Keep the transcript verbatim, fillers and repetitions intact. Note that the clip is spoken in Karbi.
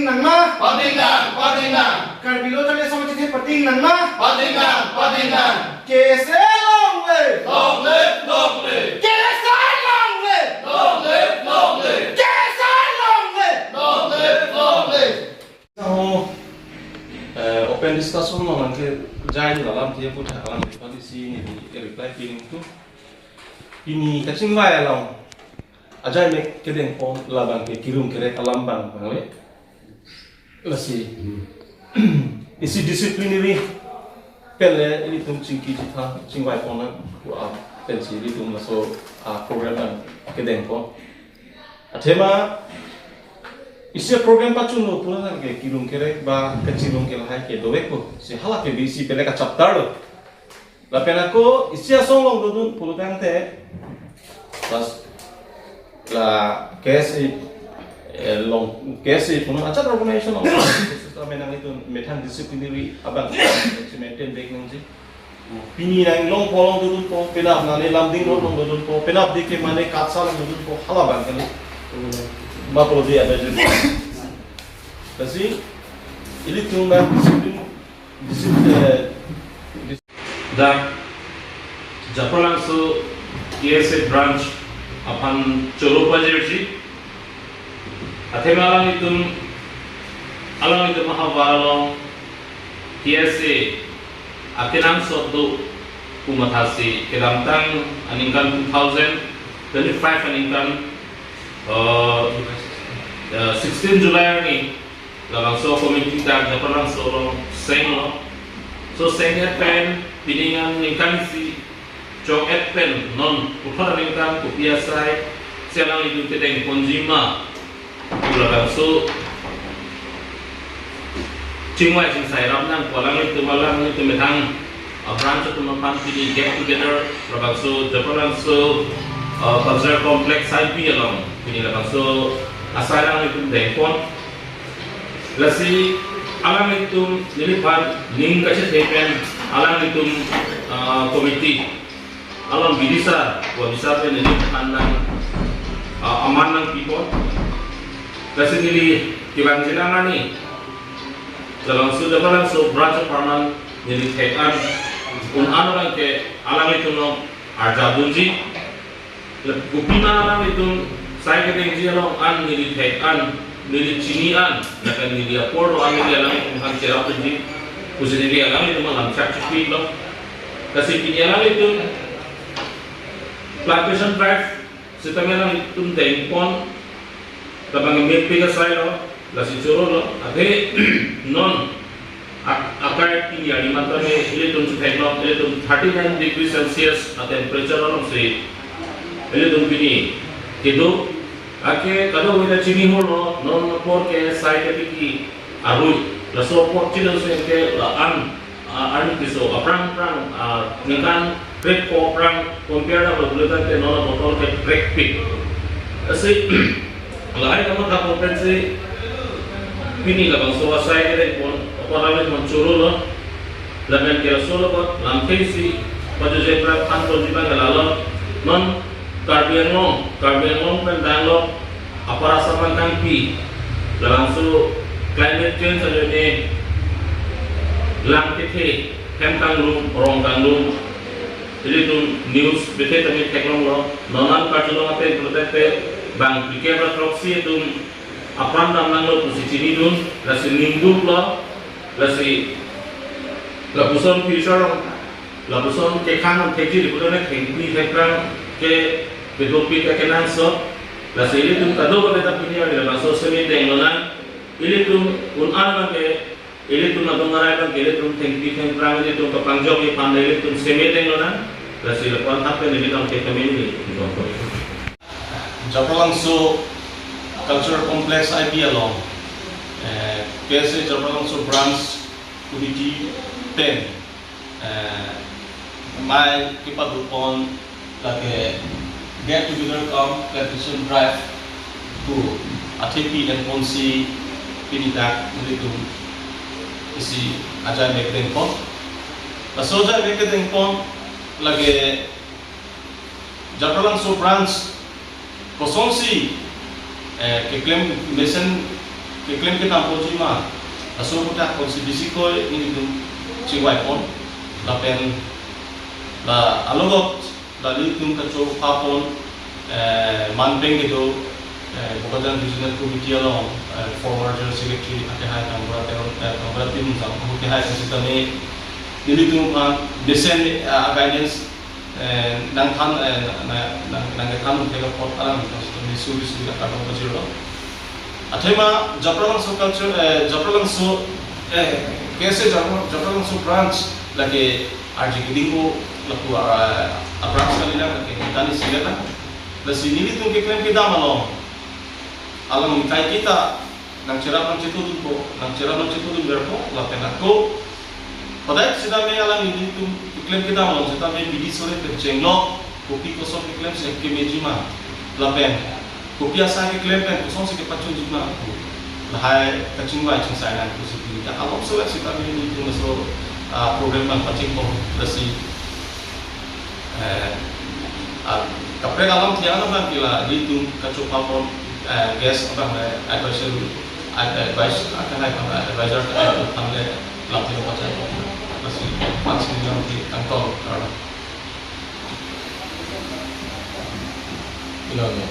Nangma. Pating nang, pating nang. Karbi Lo Charli Asong Achethe pating nangma. Pating nang, pating nang. K S A long live. Long live, long live. K S A long live. Long live, long live. K S A long live. Long live, long live. Ho, eh, open discussion along ke jai la alam thia pu tha alam ke pali si neli reply pi nangji. Pini kachingvai along ajai mek kedengpon labang ke kirum kerek alam abang abang le. Lasi isi disciplinary pen le ilitum chingki chitha chingvaipon nang pu a pensi ilitum laso a program abang kedengpon. Athema isi program pachunlo pu nang ke kirum kerek ba kachirung ke lahai ke dovek po. Si hala ke bisi pele ka chapter lo. Lapen ako isi asong long dodun pulotangte, pas la K S A, eh, long K S A puno achar organization long. Sesame nang itu methang disciplinary abang si maintain back nangji. Pini nang longpo long dodunpo, penap nang ne Lumding Road long dodunpo, penap di ke mane KATSA long dodunpo, hala abang kali. Mapro di ada dun. Lasi ilitum nang discipline, discipline, eh, Dak Japralangso K S A branch aphan choro pajirji. Athema alanglitum, alanglitum ahavar along K S A akenangsot do pu mathasi kedamtang aningkan two thousand twenty-five aningkan, eh, eh, sixteen July arni labangso committee ta Japralangso along senglo. So seng-et pen pining aningkan isi chok-et pen non puthot aningkan kopi asai si alanglitum kedengponji ma pu labangso chingvai chingsai rap nang pu alanglitum, alanglitum methang a branch atum aphan pini get together labangso Japralangso, uh, cultural complex I P along pini labangso asai alanglitum dengpon. Lasi alanglitum neliphan ning kachethe pen alanglitum, ah, committee along bidisar, pu abisar pen neliphan nang, ah, aman nangpipon. Lasi neli kevangji nang arni labangso Japralangso branch apharman neli thek-an un-an abang ke alanglitum along arjap dunji. Kopi ma alanglitum sai kedengji along an neli thek-an, neli chini-an, lapen neli apor do-an neli alanglitum aphan cherap dunji pusi neli alanglitum alam chak chipiklo. Lasi pini alanglitum plantation drive sitame alanglitum dengpon, labang mepik asai lo, lasi choro lo, athe non ak-, akai pini arni matame ilitum chethek lo, ilitum thirty-nine degree Celsius a temperature alongsi ilitum pini kedo, ake kadokave ta chini holo, non apor ke sai ke tiki arui, laso apor chidang se ke la-an, ah, arni piso aphrang aphrang, ah, ningkan krepho aphrang compare na bottle tangte non bottle ke krepik. Lasi lahai kamatha apot pensi pini labangso asai kedengpon apor alanglitum choro lo. Lapen ke laso lo apot lamthe isi pajuje pra phan ponji abang ke lalo. Non Karbi Anglong, Karbi Anglong pen danglok apor asap abang kangpi, labangso climate change ajoine lang kethe, hem kangrum, rong kangrum, ilitum news bethe tame theklonglo, non an karjulong ate protect te bang pikir proxy atum apran dam nanglo pusi chinidun, lasi ningduklo, lasi lapuson future along, lapuson kekhang thekji di putone thengpi thekphrang ke pedopik akenangsot, lasi ilitum kadokave ta pini arni labangso semi denglo nang, ilitum un-an abang ke, ilitum adung arai abang ke, ilitum thengpi thengphrang, ilitum kapangjokji aphan ilitum semi denglo nang, lasi lapu-an thap pen ilitum ke kami ini. Japralangso Cultural Complex I P along, eh, K S A Japralangso Branch Committee pen, eh, mei kepadopon lake Get Together cum Plantation Drive pu athepi enponsi pini dak nelitum isi ajai mek dengpon. Laso ajai mek dengpon lake Japralangso Branch kosonsi, eh, keklem mesen keklem kedam ponji ma, laso aputhak konsi bisi koi nelitum chingvaipon, lapen la alogot la nelitum kachopapon, eh, manpeng kedo, eh, Bokajan Regional Committee along, eh, former General Secretary akehai Kangbura Teron, eh, Kangbura Timung Jang akehai pusitame nelitum aphan mesen, eh, guidance, eh, nangthan, eh, na, na, nang, nangkethan un thek apot alang pusitame suri suri akardom pajirlo. Athema Japralangso culture, eh, Japralangso, eh, K S A Japra-, Japralangso branch lake arji keding o lapu, ah, a branch kalilang lake tani silelang. Lasi nelitum keklem kedam along alang nikai kita nangcherap nangchetudunpo, nangcherap nangchetudunverpo, lapen ako. Hodai sitame alang nelitum keklem kedam along sitame bidi sore pen chenglok, kopi koson keklem si kemeji ma, lapen kopi asai keklem pen kosonsi kepachunji ma pu lahai kachingvai chingsai nang pusi pini ta along sore sitame nelitum laso, ah, program nangpachingpon lasi, eh, ah, kaprek alam thiang abang ke la nelitum kachopapon, eh, guest abang le advisor, ad-, advice, ah, akehai abang le advisor, akehai abang le lamthe pachai lasi pansi lamthe kangtol karlo. Ilo ne.